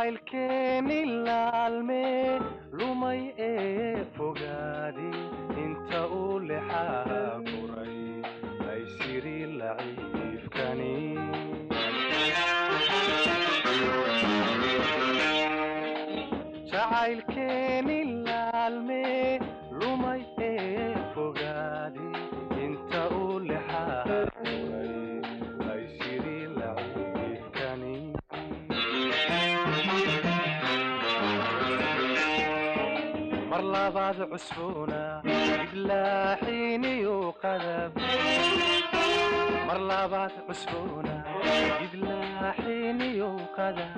Jacaylkeeni laalme lumay ee fogaadi inta uu lexaa guray laysiri laciifkani. Jacaylkeeni laalme lumay ee fogaadi inta uu lexaa guray laysiri laciifkani. Mar labaad cusboona idlaaxiiniyo qadab, mar labaad cusboona idlaaxiiniyo qadab,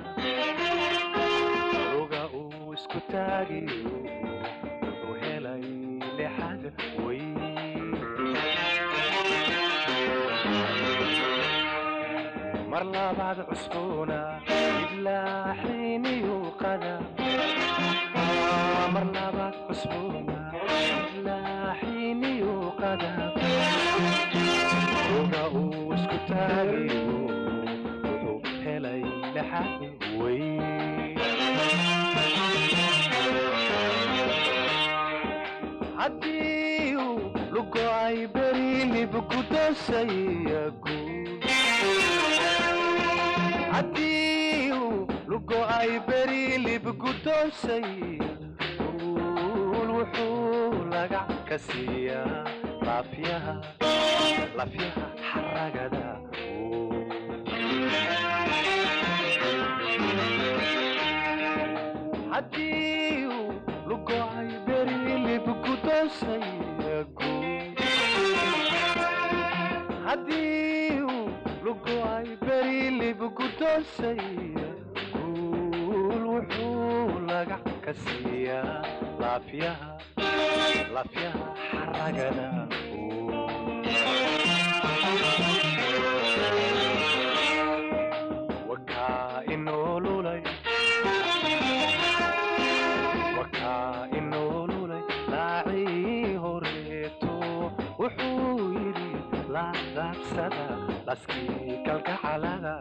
luga uu isku taagiyo wuxuu helay lixad weyn. Mar labaad cusboona idlaaxiiniyo qadab, mar labaad cusboona idlaaxiiniyo qadab, luga uu isku taagiyo wuxuu helay lixad weyn. Haddii uu lugo'ay berilib gudosaya guud, haddii uu lugo'ay berilib gudosay guul, wuxuu lagac ka siiyaa laafyaha, laafyaha xaragada. Haddii uu lugo'ay berilib gudosay guul, haddii uu lugo'ay berilib gudosay guul, wuxuu lagac ka siiyaa laafyaha, laafyaha xaragada. Wakaa inoo lulay, wakaa inoo lulay laacii horeeto, wuxuu yidhi laadaabsada laskii kalgacalada.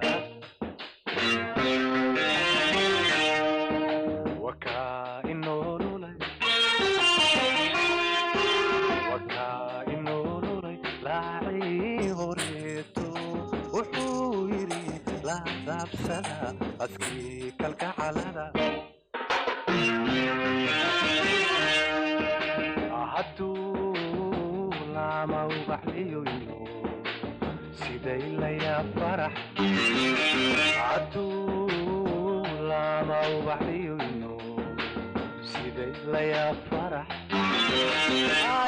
Wakaa inoo lulay, wakaa inoo lulay laacii horeeto, wuxuu yidhi laadaabsada laskii kalgacalada. Hadduu laama ubaxliyoyno siday layaa farax, hadduu laama ubaxliyoyno siday layaa farax,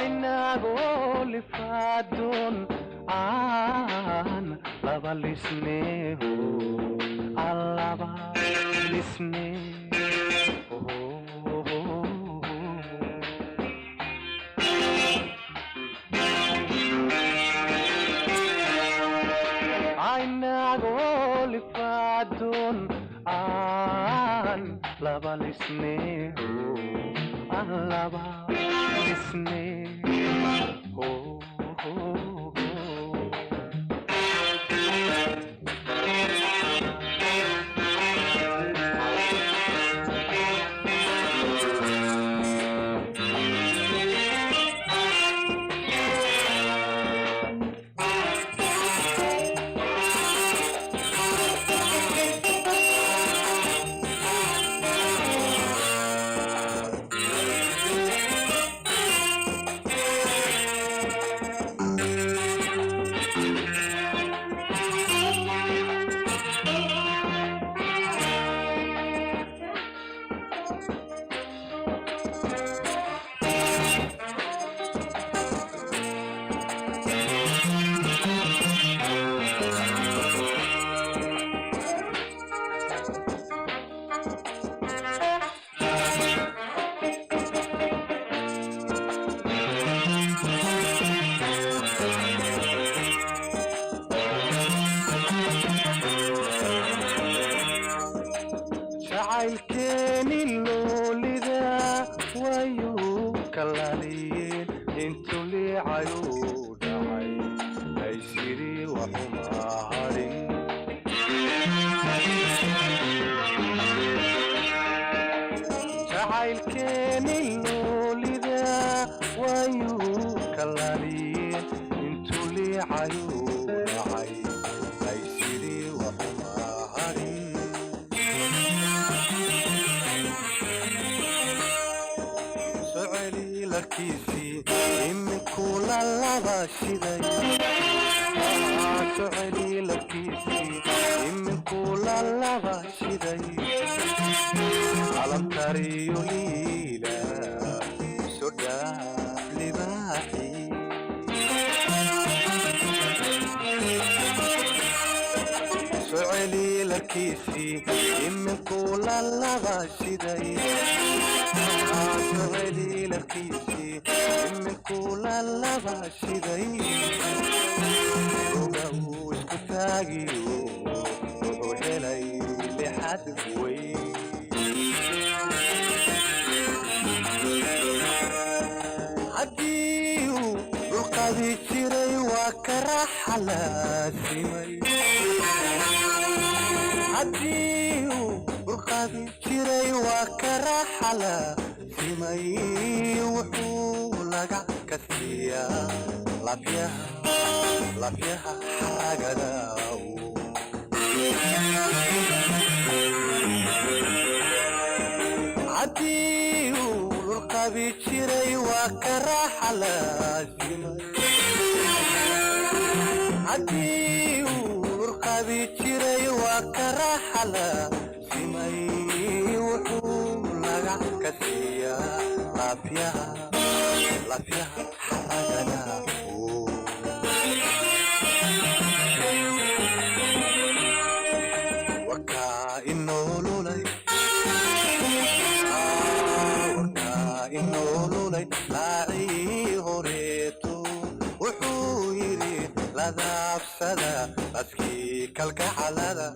inagoo lifaadon aan laba lisneho, aan laba lisne. Inagoo lifaadon aan laba lisneho, aan laba lisne. Jacaylkeeni loolida wayuu kalaaliyeen intuu liicayuu dhacay laysiri waxuma hadhin. Kalgacaylkeeni loolida waayuu kalaaliyeen intuu liicayuu dhacay laysidii waxuma harin. Soceli larkiisii iminkuu la laba shiday. Soceli larkiisii iminkuu la laba shiday. Alamtariyo liila soo dhaaf libaaxi. Soceli larkiisii iminkuu la laba shiday. Soceli larkiisii iminkuu la laba shiday. Oga uu isku taagiyo wuxuu helay lixad wey. Haddii uu dhulqadi jiray waa ka raaxa laasimay. Haddii uu dhulqadi jiray waa ka raaxa laasimay. Wuxuu lagac ka siiyaa lafyaha, lafyaha xaragada. Haddii uu dhulqabi jiray waa ka raaxa laasimay. Haddii uu dhulqabi jiray waa ka raaxa laasimay. Wuxuu lagac ka siiyaa lafyaha, lafyaha xaragada. Wakaa inoolulay, wakaa inoolulay laacii horeeto. Wuxuu yidhi ladaabsada askii kalgacalada.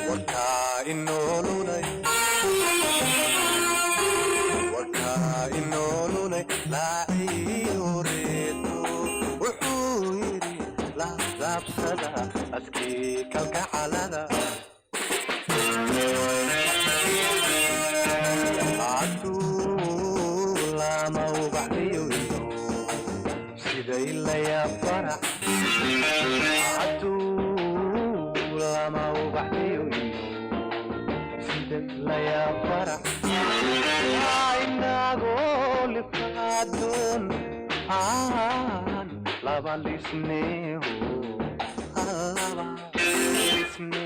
Wakaa inoolulay, wakaa inoolulay laacii horeeto. Wuxuu yidhi ladaabsada askii kalgacalada. Hadduu lama ubaxliyo iyo siday layaa farax. Hadduu lama ubaxliyo iyo siday layaa farax. Inagoo lifaadoon aan laba lisneeho, laba lisne.